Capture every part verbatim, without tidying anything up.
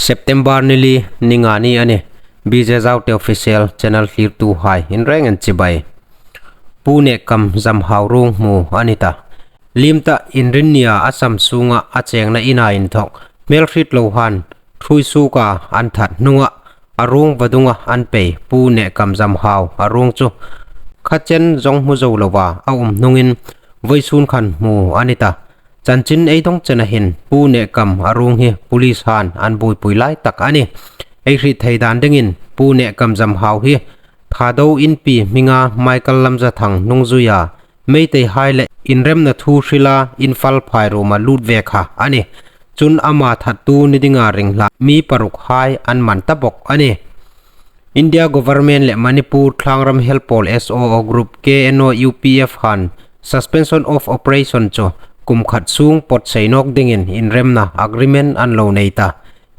September ni li, Ningani a nih. B J Zaute Official Channel thlirtuhai inrengin chibai. Pu Nehkam Zamhau ruong hmu a ni ta. Limta Inrinni-a Assam sunga a chengna ina inthawk hmelhriet lo han ṭhuoi suoka an that hnunga a ruong vadunga an pei Pu Nehkam Zamhau a ruong chu kha chen zawng hmu zo lova a um hnungin vawisun khan hmu a ni ta. Chanchin ei dawng chena hin Pu Nehkam a ruong hi police han an buoipui lai tak a nih. Ei hriet thei dan dingin Pu Nehkam Zamhau hi Thadou Inpi hminga Michael Lamzathang hnungzuia Meiteihai le inremna thu hrila Imphal phairuoma lut ve kha a nih. Chun ama thattu ni dinga ringhla mi parukhai an man ta bawk a nih. India government le Manipur Thlangramhel Pawl S O O group K N O U P F han suspension of operation chu kum khat sung pawtsei nawk dingin inremna agreement an lo nei ta.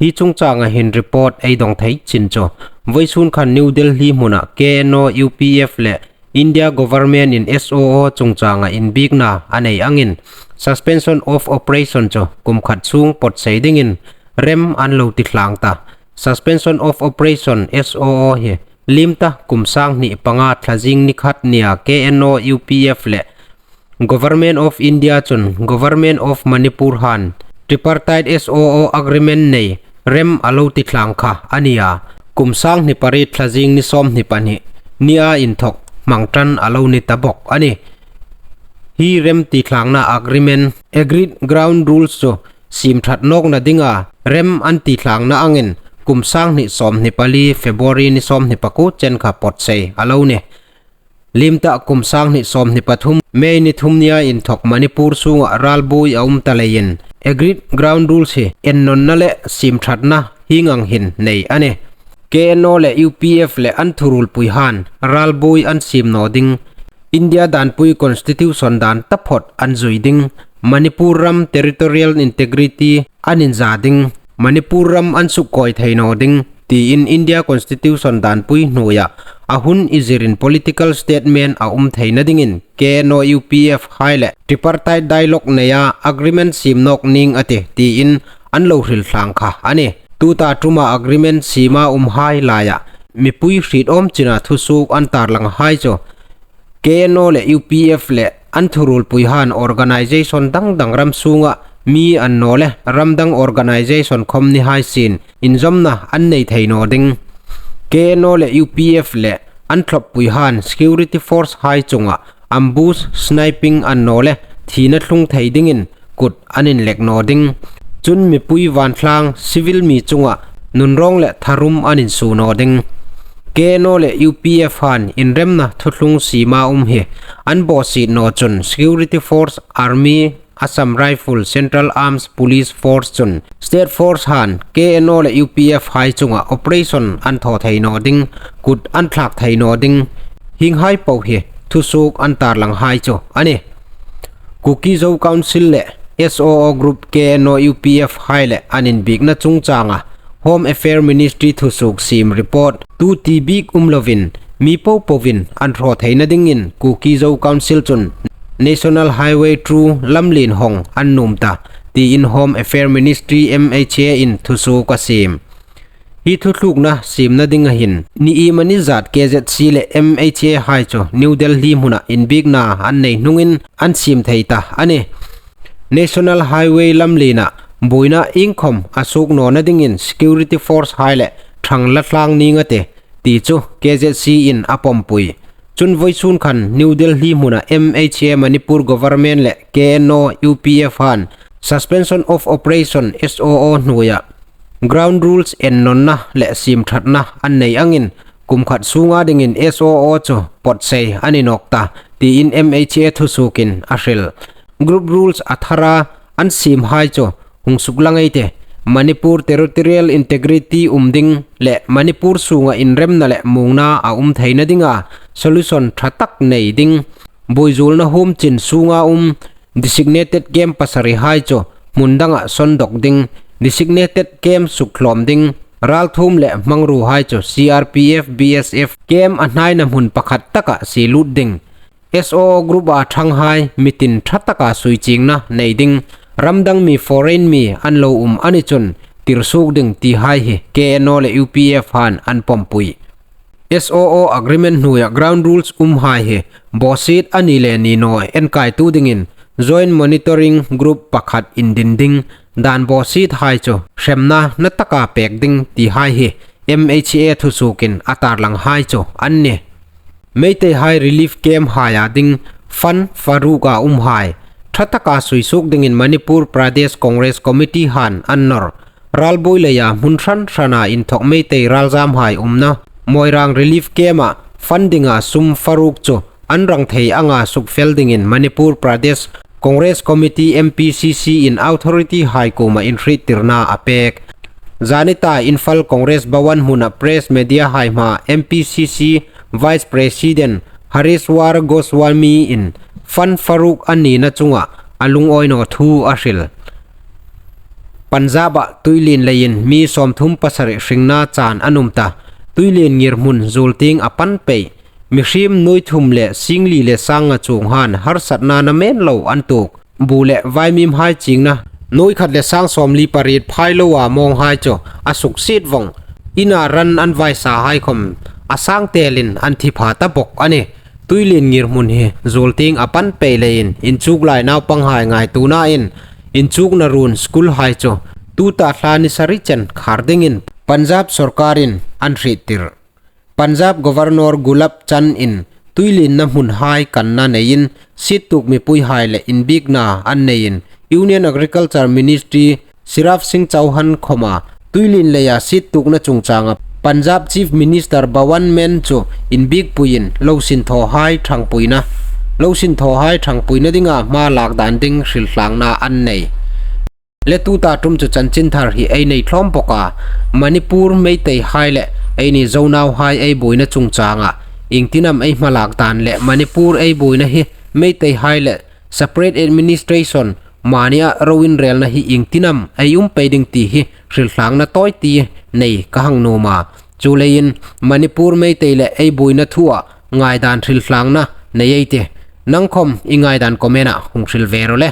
Hi chungchanga hin report ei dawng thei chin chu vawisun khan New Delhi hmuna K N O U P F le India government-in S O O chungchanga inbiekna a nei angin suspension of operation chu kum khat sung pawtsei dingin rem an lo ti thlang ta. Suspension of operation, S O O, hi limta kum sang hni panga thlazing ni khat nia K N O U P F le Government of India chun Government of Manipur han tripartite S O O agreement nei rem a lo ti thlang kha a nia. Kum sang hni pariet thlazing ni sawm hni pahni nia inthawk hmang ṭan a lo ni ta bawk a nih. Hi rem ti thlangna agreement, agreed ground rules chu siem ṭhat nawkna dinga rem an ti thlangna angin kum sang hni sawm hni pali February ni sawm hni pakuo chen kha pawtsei a lo nih. Limta kum sang hni sawm hni pathum May ni thum nia inthawk Manipur sunga ralbuoi a um ta leiin agreed ground rules hi ennawnna le siem ṭhatna hieng ang hin nei a nih. K N O le U P F le an thuruolpui han ralbuoi an siem naw ding, India danpui constitution dan taphawt an zui ding, Manipur ram territorial integrity an inza ding, Manipur ram an sukkawi thei naw ding, tiin India constitution danpui hnuoia a hun izirin political statement a um theina dingin K N O U P F hai le tripartite dialogue neia agreement siem nawk ning a tih tiin an lo hril thlang kha a nih. Tuta ṭuma agreement siema umhai laia mipui hriet awm china thusuok an tarlanghai chu K N O le U P F le an thuruolpui han organization dang dang ram sunga mi an naw le ram dang organization khawm ni hai sien inzawmna an nei thei naw ding. K N O le U P F le an thlawppui han security force hai chunga ambush, sniping an naw le thina thlung thei dingin kut an inlek naw ding. Chun mipui vantlang civil mi chunga nunrawng le tharum an insuo naw ding. K N O le U P F han inremna thuthlung siema um hi an bawsiet naw chun security force, army, Assam Rifle, Central Arms Police Force chun state force han K N O le U P F hai chunga operation an thaw thei naw ding, kut an thlak thei naw ding. Hienghai po hi thusuok an tarlanghai chu a nih. Kuki Zo Council le S O O group K N O U P F hai le an inbiekna chungchanga Home Affair Ministry thusuok siem report tu ti bik um lovin mi popoin an hraw theina dingin Kuki Zo Council chun National Highway two lamlien hawng an nuom ta, tiin Home Affair Ministry, M H A in thusuok a siem. Hi thuthlukna siemna dinga hin ni iemani zat K Z C le M H A hai chu New Delhi hmuna inbiekna an nei hnungin an siem thei ta a nih. National Highway lamliena buoina iengkhawm a suok nawna dingin security force hai le ṭhang la tlang ning a tih, ti chu K Z C in a pawmpui. Chun vawisun khan New Delhi hmuna M H A Manipur government le K N O U P F han suspension of operation, S O O hnuoia ground rules ennawnna le siem ṭhatna an nei angin kum khat sunga dingin S O O chu pawtsei a ni nawk ta, tiin M H A thusuokin a hril. Group rules a thara an siemhai chu hung suklang ei tih. Manipur territorial integrity um ding le Manipur sunga inremna le muongna a um theina dinga solution ṭha tak nei ding. Buoizuolna huom chin sunga um designated camp pasarihai chu hmun danga sawn dawk ding, designated camp suktlawm ding, ralthuom le hmangruohai chu C R P F, B S F camp a hnaina hmun pakhat taka sie lut ding. S O O group-a ṭhanghai mitin ṭha taka suichiengna nei ding. Ram dang mi, foreign mi an lo um a ni chun tir suok ding ti hai hi K N O le U P F han an pawmpui. S O O agreement hnuoia ground rules um hai hi bawsiet a ni le ni naw enkaitu dingin joint monitoring group pakhat indin ding, dan bawsiet hai chu hremna na taka pek ding ti hai hi M H A thusuokin a tarlang hai chu an nih. Meitei hai relief camp haia ding fund faruka um hai ṭha taka sui suok dingin Manipur Pradesh Congress Committee han an nawr. Ralbuoi leia hmun hran hrana inthawk Meitei ralzam hai umna Moirang relief camp-a funding-a sum faruk chu an rang thei anga sukfel dingin Manipur Pradesh Congress Committee M P C C in authority hai kuoma inhriettirna a pek. Zanita Imphal Congress Bhawan hmuna press media hai hmaa M P C C Vice President Hareshwar Goswami in fund faruk a nina chunga a lungawi naw thu a hril. Punjab-a tuilien leiin mi sawmthum pasari hringna chan an um ta. Tuilien ngirhmun zuol tieng a pan pei. Mihriem nuoi thum le singli le sanga chuong han harsatna namen lo an tuok. Bu le vaimim hai chingna nuoi khat le sang sawmli pariet phai loa mawng hai chu a suksiet vawng. Ina ran an vaisa hai khom a sang telin an thi pha ta bawk a nih. Tuilien ngirhmun hi zuol tieng a pan pei leiin inchuk lai naupang hai ngaituonain inchukna run school hai chu tuta thla ni sari chen khar dingin Punjab sorkarin an hriettir. Punjab Governor Gulab Chand in tuilienna hmun hai kanna neiin siettuok mipui hai le inbiekna an neiin Union Agriculture Ministry Shivraj Singh Chouhan khoma tuilien leia siettuokna chungchanga Punjab Chief Minister Bhagwant Mann chu inbiekpuiin lo sinthaw hai ṭhangpuina, lo sinthaw hai ṭhangpuina dinga hma lak dan ding hrilthlangna an nei. Le tuta ṭum chu chanchinthar hi ei nei thlawm bawk a, Manipur Meitei hai le eini Zo nau hai ei buoina chungchanga iengtinam ei hma lak dan le Manipur ei buoina hi Meitei hai le separate administration mania ro inrelna hi iengtinam ei um pei ding ti hi hrilthlangna tawi ti nei ka hang nuom a. Chuleiin Manipur Meitei le ei buoina thua ngaidan hrilthlangna nei ei tih. Nang khom i ngaidan comment-a hung hril ve rawh le.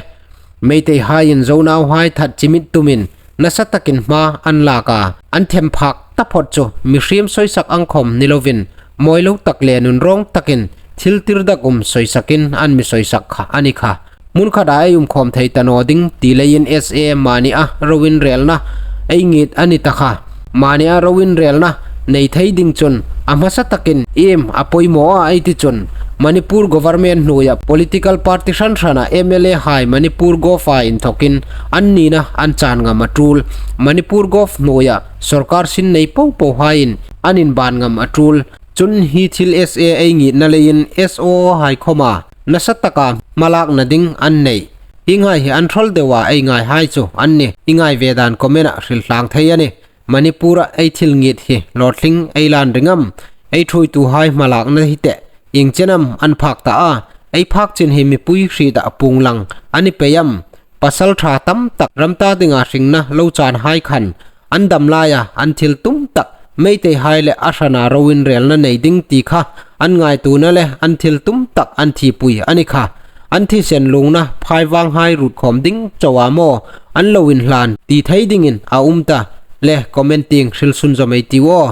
Meitei haiin Zo nau hai that chimit tumin nasa takin hma an lak a, an them phak taphot chu mihriem soisak ang khom ni lovin mawi lo tak le nunrawng takin thil tirdakum soisakin an mi soisak kha a ni kha. Hmun khata ei um khawm thei ta naw ding ti leiin S A M mania ro inrelna ei ngiet a ni ta kha. Mania ro inrelna nei thei ding chun a hmasa takin iem a poimaw a ei ti chun Manipur government hnuoia political party hran hrana M L A hai Manipur Gov-a inthawkin an nina an chan ngam a ṭul. Manipur Gov hnuoia sorkar sin nei po po haiin an inban ngam a ṭul. Chun hi thil S A ei ngietna leiin S O O hai khoma nasa taka hma lakna ding an nei. Hienghai hi an hrawl deua ei ngai hai chu an nih. I ngai ve dan comment-a hrilthlang thei a nih. Manipur-a ei thil ngiet hi hlawtling ei lan ring am? Ei ṭhuoitu hai hma lakna hi teh ieng chen am an phak ta a? Ei phak chin hi mipui hrieta puong lang a ni pei am? Pasalṭha tam tak ram ta dinga hringna lo chan hai khan an dam laia an thil tum tak Meitei hai le a hrana ro inrelna nei ding ti kha an ngaituona le an thil tum tak an thipui a ni kha. An thisen lungna phai vang hai ruot khawm ding chauh a maw an lo inhlan ti thei dingin a um ta le comment tieng hril sunzawm ei tiu aw.